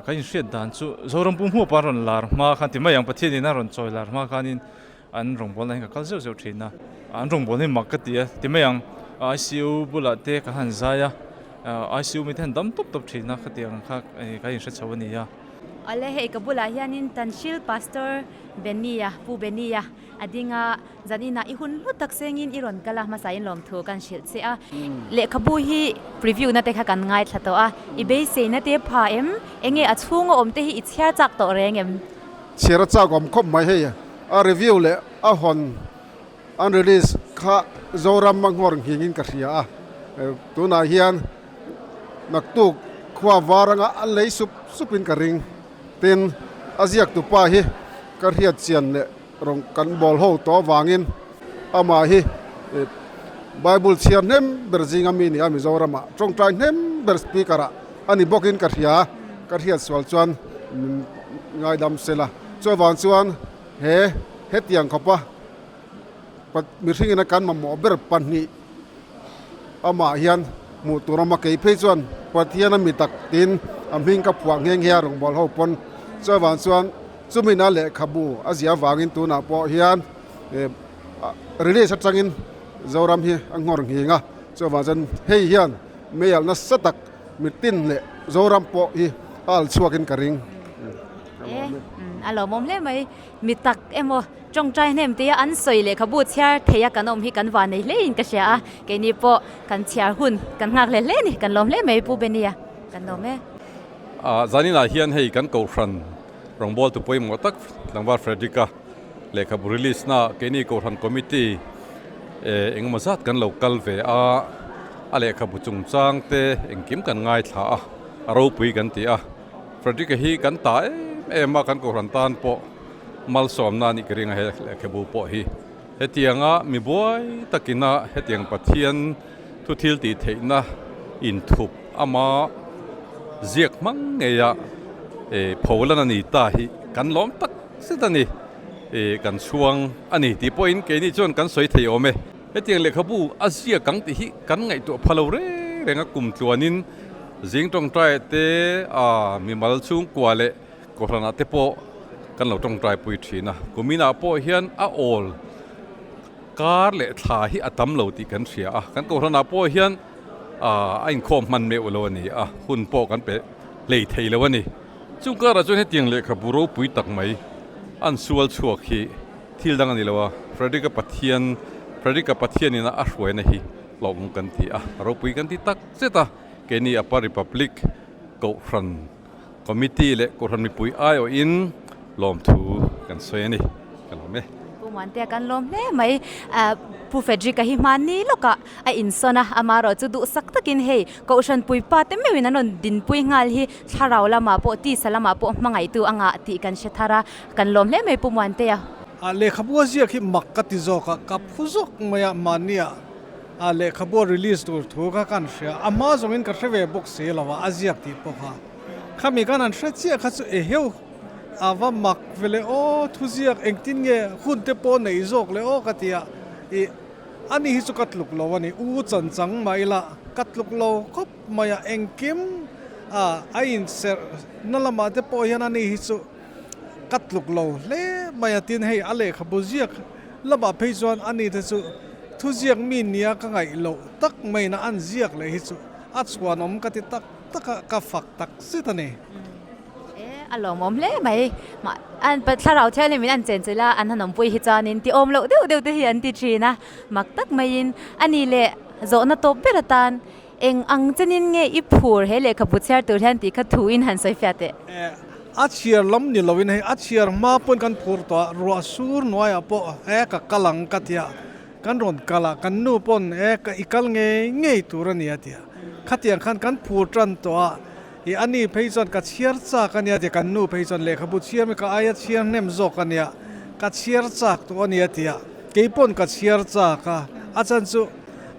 Ka inhriat dan chu Zoram pum huapa an rawn lar hma khan ti mai ang Pathianin a rawn chawi lar hma khanin an rawngbawlna hi ka kal zeuh zeuh thin a, an rawngbawlna hi mak ka ti a ti mai ang ICU bulah te ka han zai a, ICU mite han dam tawp tawp thin a khatiang kha ka inhre chho a ni a. Awle hei ka bulah hianin Tanhril Pastor Benny-a, Pu Benny-a a ding a, Zaninah i hun hlu tak sengin i rawn kal a, hmasa in lawmthu kan hrilh che a. Lehkhabu hi preview na te kha kan ngaithla tawh a, i beiseina te pha em? Enge a chhunga awm te hi i chhiar chak tawh reng em? Chhiar a chak awm khawp mai hei, a review leh a hawn an release kha Zoram a nghawr nghingin ka hria a, tunah hian naktuk khua var anga an lei sup supin ka ring. Tin, a ziaktupa hi ka hriat chian leh Rawng kan bawl ho tawh avangin amah hi Bible chhiar hnem ber zinga mi ni a Mizoramah tawngtai hnem ber speaker ah a ni bawkin ka hria, ka hriat sual chuan min ngaidam sela. Chuvang chuan he hetiang khawpa mihringin a kan mamawh ber pahnih amah hian hmuh tur awm a, kei phei chuan Pathian a mi tak tiin a hming ka phuah nghe nghe a rawngbâwl ho pawn. Chuvang chuan chumina lehkhabu a zia avangin tunah pawh hian release atangin Zoram hi a nghawr nghing a, chuvang chuan hei hian meialh nasa tak mitin leh Zoram pawh hi a alh chhuakin ka ring. A lawmawm hle mai. Mi tak emaw tawngtai hnem tia an sawi lehkhabu chhiar thei a kan awm hi kan van nei hle in ka hria a, keini pawh kan chhiar hun kan nghak hle hle a ni, kan lawm hle mai Pu Benny-a kan lawm e. Zaninah hian hei kan Kohhran rawngbawltu pawimawh tak Tlangval Frederick-a lehkhabu release na keini Kohhran Committee engemaw zat kan lo kal ve a, a lehkhabu chungchang te engkim kan ngaithla a, a ropui kan ti a. Frederick-a hi kan ta em em a, kan Kohhran tan pawh malsawmna a nih ka ring a he lehkhabu pawh hi. Hetianga mi buai takina hetiang Pathian thu thil tih theihna inthup ama ziak hmang ngeia pholan a ni ta hi kan lawm tak zet a ni, kan chhuang a ni tih pawhin keini chuan kan sawi thei awm e. Hetiang lehkhabu a ziak ang tih hi kan ngaihtuah pha lo reng reng a, kum tluanin zing tawngtai te mimal chhungkua leh Kohhranah te pawh kan lo tawngtai pui thin a, kuminah pawh hian a awl kar leh thla hi a tam lo tih kan hria a, kan kohhranah pawh hian a inkhawm hman meuh lo a ni a, hun pawh kan pe hlei thei lo a ni. Chung karah chuan hetiang lehkhabu ropui tak mai an sual chhuak hi thil dang a ni lo a, Frederick-a Pathian, Frederick-a Pathianin a hruaina hi hlauhawm kan ti a, ropui kan ti tak zet a, keini Upper Republic Kohhran Committee leh Kohhran mipui aiawhin lawmthu kan sawi a ni. Ka lawm e. Pu Muantea kan lawm hle mai. Pu Frederick-a hi hmanni lawkah a insawn a, amaherawh chu duhsak takin hei Kohhran puipa te meuhin an rawn dinpui nghal hi thlarau lamah pawh tisa lamah pawh hmangaihtu a ngah tih kan hre thar a, kan lawm hle mai Pu Muantea. Lehkhabu a ziak hi mak ka ti zawk a, ka phu zawk mai a, mahnia A lehkhabu a release tur thu kha kan hria, a hma zawngin ka hre ve bawk si lo a, a ziak tih pawh kha. Khami khan an hre chiah kha chu eheu a va mak ve le aw, thuziak engtin nge hun te pawh neih zawk le aw ka ti a, ih ani hi chu ka tluk lo a ni, u chan chang mah ila ka tluk lo khawp mai a, engkim a a inserh na lamah te pawh hian ani hi chu ka tluk lo hle mai a, tin hei a lehkhabu ziak lamah phei chuan ani te chu Thuziak mi nia ka ngaih loh tak maiin a an ziak leh hi chu a chhuanawm ka ti tak tak a, ka fak tak zet a ni. E, a lawmawm hle mai. Mah, an thlarau thianghlim in an chenchilh a, an han awmpui hi chuanin ti awm loh deuh deuh te hi an ti thin a, mak tak maiin a ni leh zawhna tawp ber atan eng ang chenin nge i phur he lehkhabu chhiar tur hian tih kha thu in han sawi fiah teh. E, a chhiar lam ni loin hei a chhiar hma pawn kan phur tawh a, ruah sur hnuaiah pawh e ka kal ang ka ti a, Kan rawn kal a, kan nu pawn e ka i kal ngei ngei tur a ni a ti a. Khatiang khan kan phur tan tawh a, i a ni phei chuan ka chhiar chak a nia ti a, kan nu phei chuan lehkhabu chhiar mai ka aia chhiar hnem zawk a nia, ka chhiar chak tawh a ni a ti a. Kei pawn ka chhiar chak a, a chan chu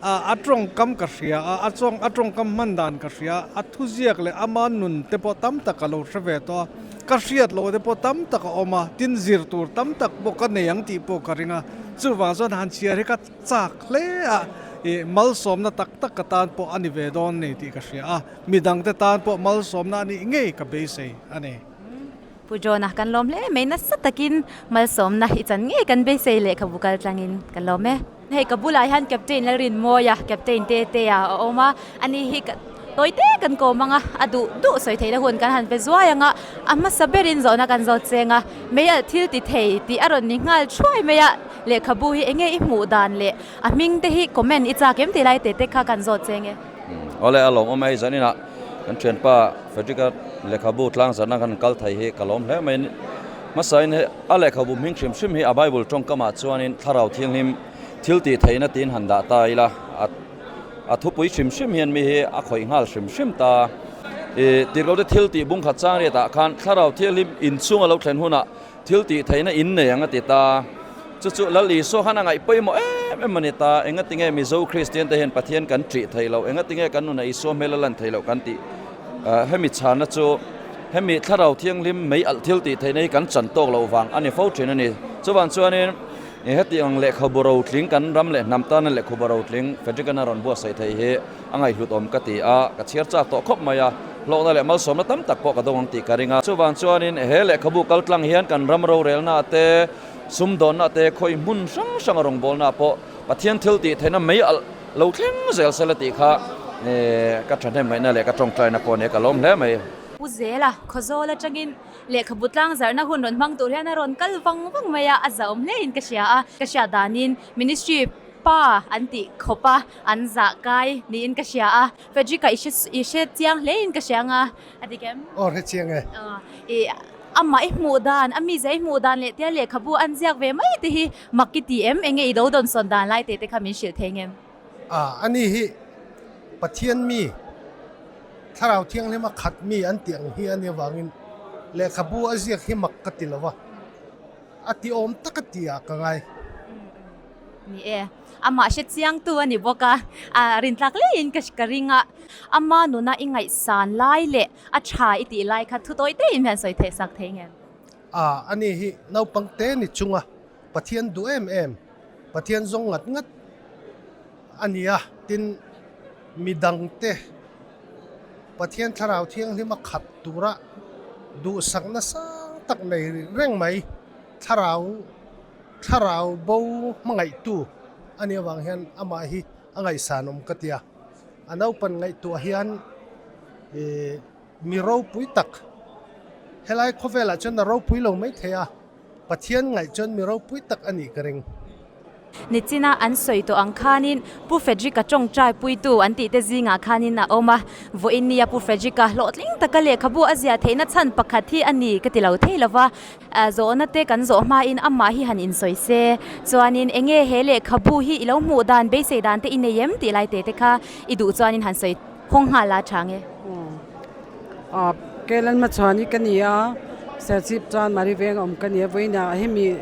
a tawngkam ka hria a, a tawng a tawngkam hman dan ka hria a, a thuziak leh ama nun te pawh tam tak ka lo hre ve tawh a, ka hriat loh te pawh tam tak a awm a, tin zir tur tam tak pawh ka nei ang tih pawh ka ring a. Chuvang chuan han chhiar hi ka chak hle a, I malsawmna tak tak ka tan pawh a ni ve dawn ni tih ka hria a, midangte tan pawh malsawmna a nih ngei ka beisei a ni. Pu John-a kan lawm hle mai, nasa takin malsawmna i chan ngei kan beisei lehkhabu kal tlangin ka lawm e. Hei ka bulah hian Captain Lalrinmawia, Captain Tetea a awm a, ani hi tawi te kan kawm ang a, a duh duh sawi theihna hun kan han pe zuai ang a, a hmasa berin zawhna kan zawt cheng a, mei alh thil ti thei tih a rawn ni nghal thuai mai a, lehkhabu hi enge i hmuh dan leh a hming te hi comment i chak em tih lai te te kha kan zawt cheng e. Awle a lawmawm a hei zaninah kan thianpa Frederick-a lehkhabu tlang zarna kan kal thei hi ka lawm hle mai. Hmasain hei a lehkhabu hming hrim hrim hi a Bible tawngkamah chuanin Thlarau Thianghlim thil tih theihna tiin han dah ta ila a a thupui hrim hrim hian mi hi a khawih nghal hrim hrim ta. Ih tirhlote thil tih bung khat chang riatah khan Thlarau Thianghlim inchhung a lo thlen hunah thil tih theihna in nei ang a ti ta. Chu chu Lal Isua khan a ngaih pawimawh em em a ni ta. Engatinge Mizo Kristian te hian Pathian kan ṭih thei lo, engatinge kan nunah Isua hmel a lan thei loh kan tih hemi chhanna chu hemi Thlarau Thianghlim mei alh thil tih theihna hi kan chan tawk loh vang a ni fo ṭhin a ni. Chuvang chuanin heti ang lehkhabu rotling kan ram leh hnam tana lehkhabu rotling Frederick-an a rawn buatsaih thei hi a ngaihhlut awm ka ti a, ka chhiar chak tawh khawp mai a, hlawkna leh malsawmna tam tak pawh ka dawng ang tih ka ring a. Chuvang chuanin he lehkhabu kaltlang hian kan ram rorelna te, sumdawnna te, khawi hmun hrang hrang a rawngbawlna pawh Pathian thil tih theihna mei alh lo thleng zel sela tih kha ka thahnem ngaihna leh ka tawngtaina pawh nia ka lawm hle mai. Pu Zela, Khawzawl atangin lehkhabu tlang zarhna hun rawn hmang tur hian a rawn kal vang vang mai a, a zahawm hlein ka hria a, ka hriat danin Ministry pa an tih khawp a, an zah kai niin ka hria a, Frederick-a i hre i hre chiang hlein ka hria anga a dik em? Aw hre chiang e. I amah i hmuh dan, a mizia i hmuh dan leh tia lehkhabu an ziak ve mai te hi mak i ti em? Enge i do dawn sawn dan lai teh te kha min hrilh thei ngem? A, ani hi Pathian mi, Thlarau Thianghlim a khat mi an tih ang hi a nih avangin lehkhabu a ziak hi mak ka ti lo va, a ti awm tak a ti ah ka ngai. Ni e, amah hre chiangtu a ni bawk a, a rintlak hlein ka ka ring a, ama nuna i ngaihsan lai leh a tha i tih lai kha thu tawi teiin hian sawi theih sak thei ngem? A, ani hi naupang te ni chunga Pathian duh em em, Pathian zawng ngat ngat a ni a, tin midangte Pathian Thlarau Thianghlima khat tura duhsakna sang tak nei reng mai Thlarau Thlarau bo hmangaihtu a nih avang hian amah hi a ngaihsan awm ka ti a, a naupan ngaihtuah hian ih mi ropui tak helai khawvelah chuan a ropui lo maithei a, Pathian ngaih chuan mi ropui tak a nih ka ring. Nichina an sawi tawh ang khanin Pu Frederick-a tawngtai puitu an tih te zingah khanin a awm a, vawiin nia Pu Frederick-a hlawhtling taka lehkhabu a ziah theihna chhan pakhat hi a ni ka ti lo thei lova, Zawhna te kan zawh hmain amah hi han insawi se, chuanin enge he lehkhabu hi i lo hmuh dan, beisei dan te i nei em tih lai te te kha i duh chuanin han sawi hawng nghal a tha nge? Aw, Kelan Machhuani ka ni a, Serchhip chuan Mari Veng a awm ka ni a, vawiinah hemi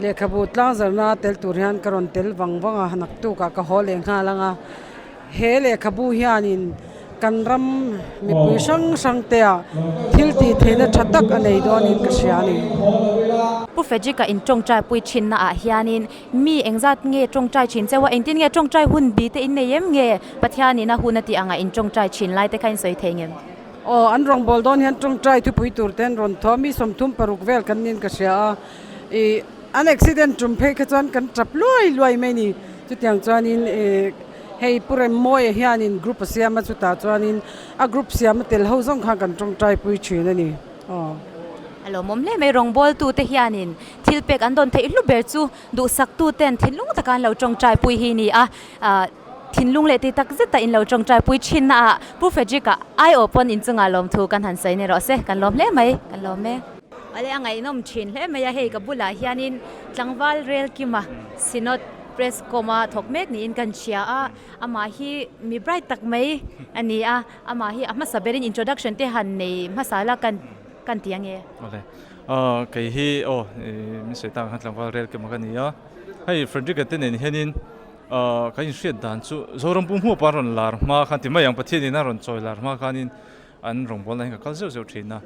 lehkhabu tlangzarna tel tur hian ka rawn tel vang vang a, naktukah ka haw leh nghal ang a, he lehkhabu hianin Kan ram mipui hrang hrang te ah thil tih theihna tha tak a nei dawnin ka hria a ni. Pu Frederick-a in tawngtai pui thinna ah hianin mi engzat nge tawngtai thin cheu a, engtin nge tawngtai hun bi te in nei em nge Pathianin a hun a tih angah in tawngtai thin lai te kha in sawi thei ngem? Aw, an rawngbâwl dawn hian tawngtai thupui tur te an rawn thaw a, mi 36 vel kan nin ka hria a, ih an accident tum phei kha chuan kan tap luai luai mai ni, chutiang chuanin ih. Hei Pu Remmawia hianin group a siam a, chutah chuanin a group siam a tel ho zawng khan kan tawngtai pui thin a ni. Aw. A lawmawm hle mai, rawngbawltute hianin thil pek an dawn theih hlu ber chu duhsaktuten thinlung taka an lo tawngtai pui hi ni a, thinlung leh ti tak zeta in lo tawngtai pui thinna ah Pu Frederick-a aiawh pawn inchungah lawmthu kan han sawi ni rawh se, kan lawm hle mai, kan lawm e. Ale a ngaihnawm thin hle mai a, hei ka bulah hianin tlangval rel kima Synod Press com a thawk mek niin kan hria a, amah hi mi bright tak mai a ni a, amah hi a hmasa berin introduction te han nei hmasa la kan kan ti ange. Awle, kei hi aw min sawi tak ang khan tlangval rel kima ka ni a, hei Frederick-a te nen hianin kan inhriat dan chu Zoram pum hmuh pawh an rawn lar hma khan ti mai ang Pathianin a rawn chawi lar hma khanin an rawngbawlna hi ka kal zeuh zeuh thin a,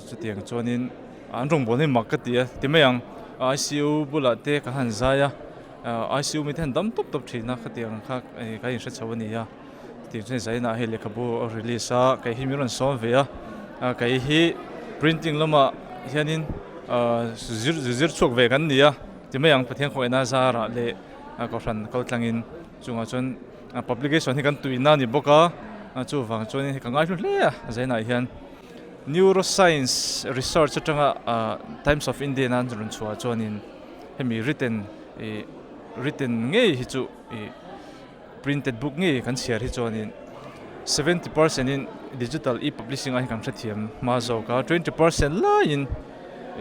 chutiang chuanin an rawngbawlna hi mak ka ti a ti mai ang, ICU bulah te ka han zai a. ICU mite hian dam tawp tawp thin a khatiang kha kan inhre chho a ni a tih chuan zainah hei lehkhabu a release a kei hi min rawn sawm ve a kei hi printing lamah hianin zir zir chhuak ve kan ni a ti mai ang Pathian khawngaihna zarah leh kohhran kal tlangin chungah chuan publication hi kan tuina a ni bawk a chuvang chuan ka ngaihlu hle a zainah hian. Neuroscience research atanga Times of India in an rawn chhuah chuanin hemi written ih written ngei hi chu ih printed book ngei kan chhiar hi chuanin 70% in digital e-publishing ah hian kan hrethiam hma zawk a 20% laiin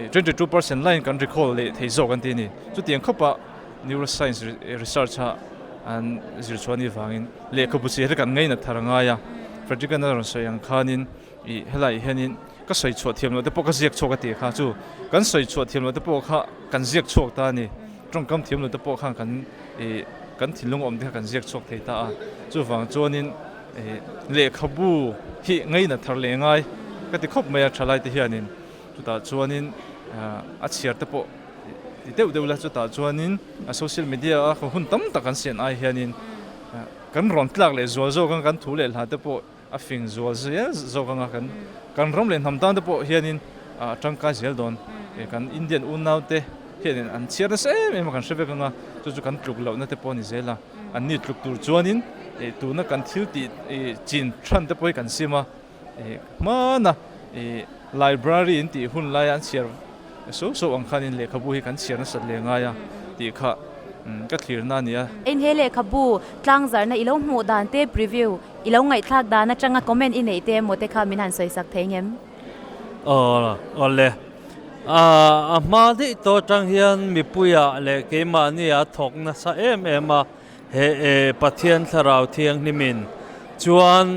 ih 22% laiin kan recall leh thei zawk an ti a ni. Chutiang khawpah neuroscience research a an zir chhuah anih vangin lehkhabu chhiar hi kan ngainat thar a ngai a Frederick-a rawn sawi ang khanin Ih helai hianin ka sawi chhuah thiam loh te pawh ka ziak chhuak a tih kha chu kan sawi chhuah thiam loh te pawh kha kan ziak chhuak ta a ni. Tawngkam thiam loh te pawh khan kan ih kan thinlung awm te kha kan ziak chhuak thei ta a. Chuvang chuanin ih lehkhabu hi ngaina thar leh ngai ka ti khawp mai a thalai te hianin chutah chuanin a chhiar te pawh ti deuh deuh la chutah chuanin a social media a hun tam tak kan sian ai hianin kan rawn tlak leh zual zawk ang kan thu leh hla te pawh A fing zual zel zawk anga kan kan ram leh hnam tan te pawh hianin a tangkai zel dawn. Kan Indian unau te hianin an chhiar nasa em em a kan hre vek anga chu chu kan tluk lohna te pawh a ni zel a. An ni tluk tur chuanin tuna kan thil tih chin than te pawh hi kan sim a. Hmana library in tih hun laia an chhiar So so ang khanin lehkhabu hi kan chhiar nasat leh ngai a tih kha ka thlirna a ni a. Ein he lehkhabu tlangzarhna i lo hmuh dan te preview i lo ngaihthlak dan atanga comment i neih te emaw te kha min han sawisak thei ngem? Aw awle. A hma daih tawh atang hian mipuiah leh keimahni a thawk nasa em em a. He e Pathian Thlarau Thianghlimin chuan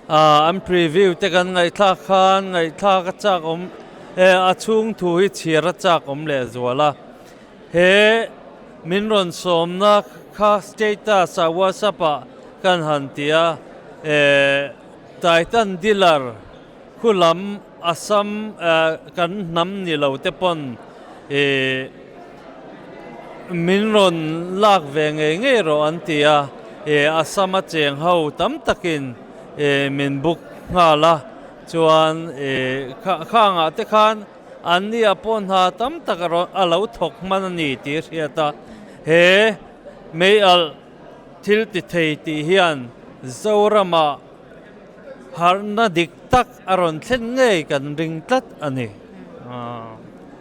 an preview te kan ngaihthlak khan ngaihthlak a chak awm e a chhung thu hi chhiar a chak awm leh zual a. He min rawn sawmna kha status ah WhatsApp ah kan han ti a e Titan dealer khu lam Assam kan hnam ni lo te pawn ih min rawn lak ve ngei ngei rawh an ti a, ih Assam a cheng ho tam takin ih min book nghal a, chuan ih khangah te khan an nia pawh hna tam tak a lo thawk hman a ni tih hriat a, he meialh thil ti thei tih hian Zoramah Harhna dik tak a rawn thlen ngei kan ring tlat a ni.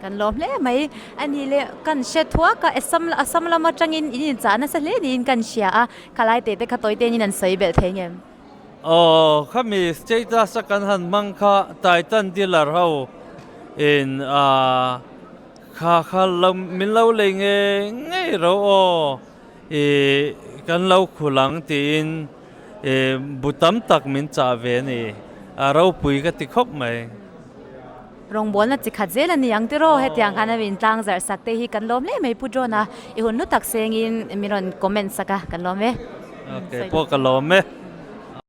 Kan lawm hle mai. A nih leh kan hre thuak a, Assam Assam lam atangin in inchah nasa hle niin kan hria a, khalai teh te kha tawi tein an sawi belh thei ngem? Aw, khami status a kan han hmang kha Titan dealer ho in a kha kha lo min lo lei ngei ngei ro aw. I kan lo khul ang tiin i bu tam tak min chah ve a ni. A ropui ka ti khawp mai. Rawngbawlna chi khat zel a ni ang tiraw? Hetiang khan a min tlang zarh sak te hi kan lawm hle mai Pu John-a. I hun hlu tak sengin min rawn comment sak a, kan lawm e. Ok, pawh ka lawm e.